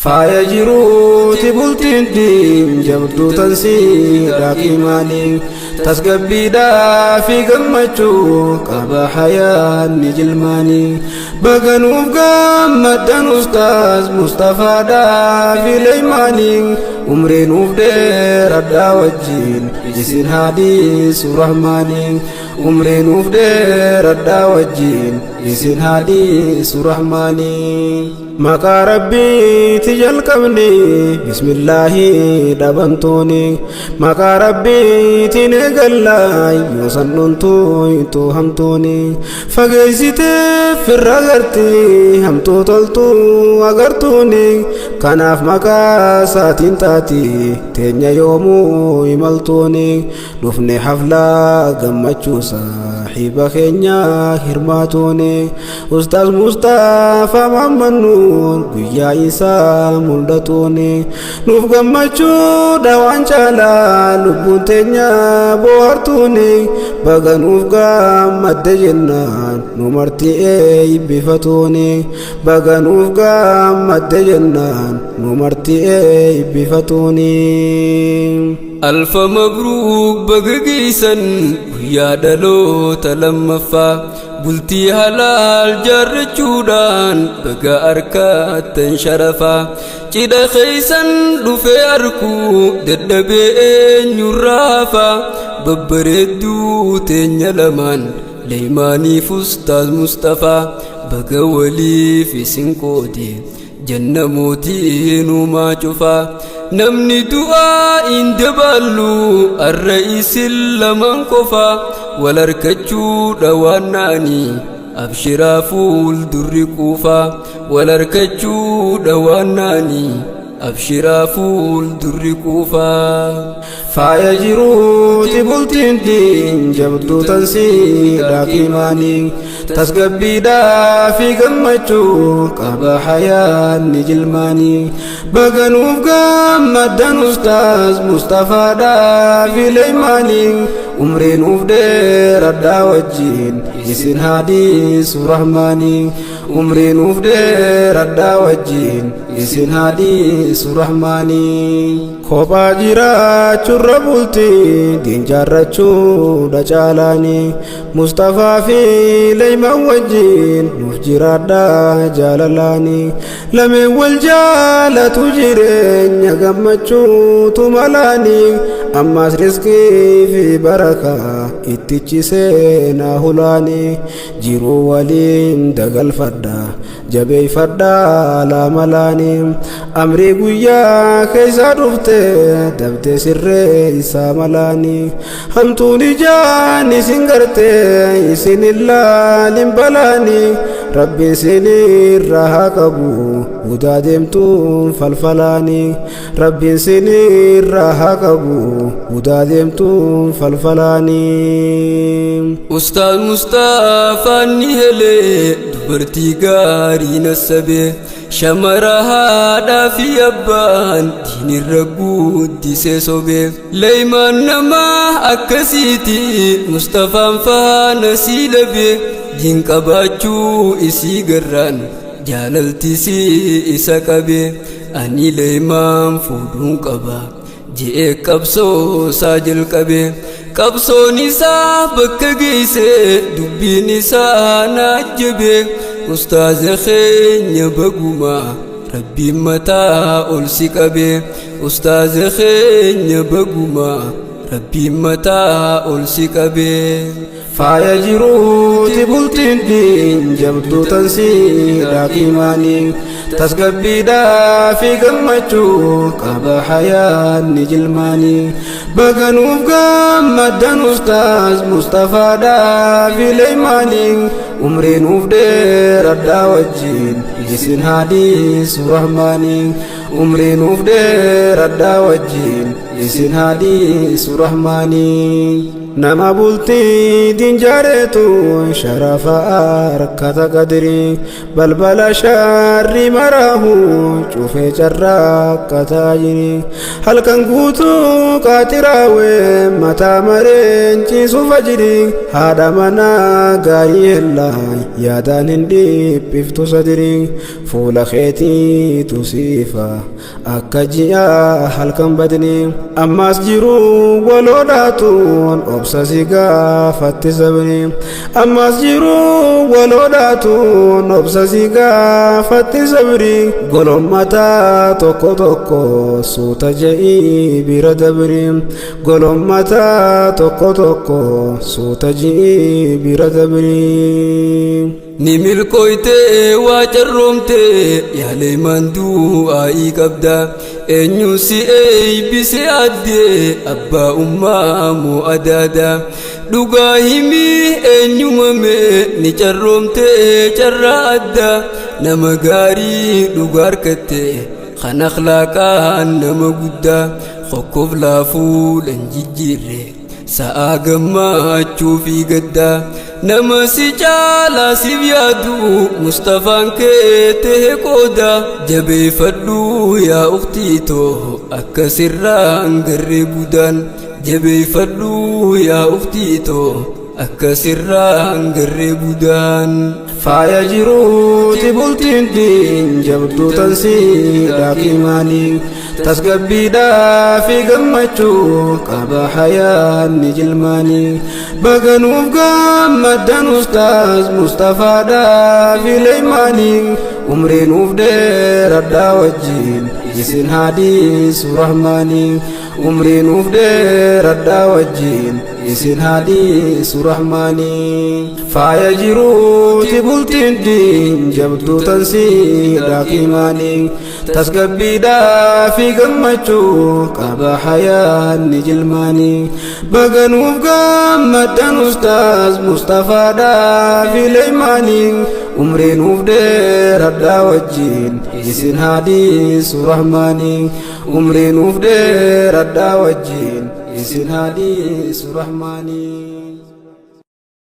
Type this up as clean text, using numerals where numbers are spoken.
Faaya jiruuti bultiin diin jabduu tansiidha qimaanii tasgabbiidhaa fi gammachuu qaba hayaanni jilmaanii baganuuf gammaddan ustaaz Mustafaadhaa fi Leeymaanii umrii nuuf dheeradhaa wajjiin isin haadhiisu rahmaanii umrii nuuf dheeradhaa wajjiin isin haadhiisu rahmaanii. Maqaa Rabbiiti jalqabne bismillaahi dhabamtooni maqaa Rabbiitiin eegallaa yoo sannuuntuu hamtuuni fageessitee firra agarti hamtuu toltuu agartuuni kanaaf maqaa isaatiin taati teenya yoomuu imaltuuni dhufne haflaa gammachuu saahiba keenya hirmaatuuni ustaaz Mustafaa Muhammad Nuur guyyaa isaa mul'atuuni nuuf gammachuudha waan caalaa lubbuun teenya bohaartuuni baga nuuf gammadde jennaan nu marti eebbifatuuni baga nuuf gammadde jennaan nu marti eebbifatuuni. Alfa mabruuk baga geessan guyyaa dhaloota lammaffaa bultii halaal jaarrachuudhaan baga harkattan sharafaa cidha keeysan dhufee arkuu dadhabee eenyurraafaa babbareedduu teenya lamaan leeymaaniif ustaaz Mustafaa baga waliif isin qoode janna mootiin uumaa cufaa namni du'aa hin dabaallu arra isin lamaan qofaa wal harkachuudha waan naanii abshiraa fuuldurri quufaa wal harkachuudha waan naanii abshiraa fuuldurri quufaa. Faaya jiruuti bultiin diin jabduu tansiidha qimaanii tasgabbiidhaa fi gammachuu qaba hayaanni jilmaanii baganuuf gammaddan ustaaz Mustafaadhaa fi Leeymaanii umrii nuuf dheeradhaa wajjiin isin haadhiisu rahmaanii umrii nuuf dheeradhaa wajjiin isin haadhiisu rahmaanii. Kophaa jiraachuurra bultii diin jaarrachuudha caalaanii Mustafaa fi Leeymaan wajjiin nuuf jiraadhaa jaalalaanii lameen wal jaalatu jireenya gammachuutu malaanii ammaas riskii fi barakaa ittichisee naa hulaanii jiruu waliin dagalfadhaa jabeeffadhaa laamalaanii amrii guyyaa keessa dhufte dabte sirree isaa malaanii hamtuun ijaan isin garte isin illaalin balaanii rabbiin sinirraa haa qabu hudaa deemtuun falfalaanii rabbiin sinirraa haa qabu hudaa deemtuun falfalaanii. Ustaaz Mustafaan ni helee dubartii gaarii nassabee shamara haadhaa fi abbaan diinirra guddisee sobee leeymaan namaa akkasiiti Mustafaan faana sii labee diin qabaachuu isii garraan jaalaltisii isa qabee ani leeymaan fuudhuun qaba. Je'ee qabsoo isaa jalqabe qabsoon isaa bakka geesse dubbiin isaa na ajjabe ustaaza keenya baguma rabbiin mataa ol si qabe ustaaza keenya baguma rabbiin mataa ol si qabe. Faaya jiruuti bultiin diin jabduu tansiidha qimaanii tasgabbiidhaa fi gammachuu qaba hayaanni jilmaanii baganuuf gammaddan ustaaz Mustafaadhaa fi Leeymaanii umrii nuuf dheeradhaa wajjiin isin haadhiisu rahmaanii umrii nuuf dheeradhaa wajjiin isin haadhiisu rahmaanii. Nama bultii diin jaaretu sharafa harkata qadrii. Balbala sharri maraahu cufee carraaqqataa jiri. Halkan guutuu qaaxiraawee mataa mareen ciisu fajiri. Haadha manaa gaarii hellaa yaadaan hin dhiphiftu sadiri. Fuula keetiitu siifa akka ji'a halkan badni. Ammas jiruu waloodhaatuun obsa si gaafatti sabni. Ammas jiruu waloodhaatuun obsa si gaafatti sabri. Golommataa tokko tokko suuta je'ii bira dabri. Golommataa tokko tokko suuta je'ii bira dabri. Ni milkooyte waa carroomte yaalee du'aa'ii qabda. Eenyu si eeybise addee abbaa ummaa moo adaada. Dhugaa himii eenyumame ni carroomte carraa adda. Nama gaarii dhugaa harkatte kan akhlaaqaan nama guddaa. Kokkoof laafuu dhan jijjiirre sa'aa gammachuu fi gaddaa. Nama si caalaa siif yaadu Mustafaan kee ta'e qooda. Jabeeffadhu yaa ukhtiitoo akka sirraan garree budaan. Jabeeffadhu yaa ukhtiitoo akka sirraan garree budaan. Faaya jiruuti bultiin diin jabduu tansiidhaa kimaanii. Tasgabbiidhaa fi gammachuu qaba hayaanni jilmaanii. Baganuuf gammaddan ustaaz Mustafaadhaa fi Leeymaanii. Umrii nuuf dheeradhaa wajjin isin haadiisu rahmaanii. Umrii nuuf dheeradhaa wajjin isin haadiisu rahmaanii. Faaya jiruuti bultiin diin jabduu tansiidhaa kimaanii. Tasgabbiidhaa fi gammachuu qaba hayaanni jilmaanii. Baganuuf gammaddan ustaaz Mustafaadhaa fi Leeymaanii. Umrii nuuf dheeradhaa wajjin isin haadiisu rahmaanii. Umrii nuuf dheeradhaa wajjin isin haadiisu rahmaanii.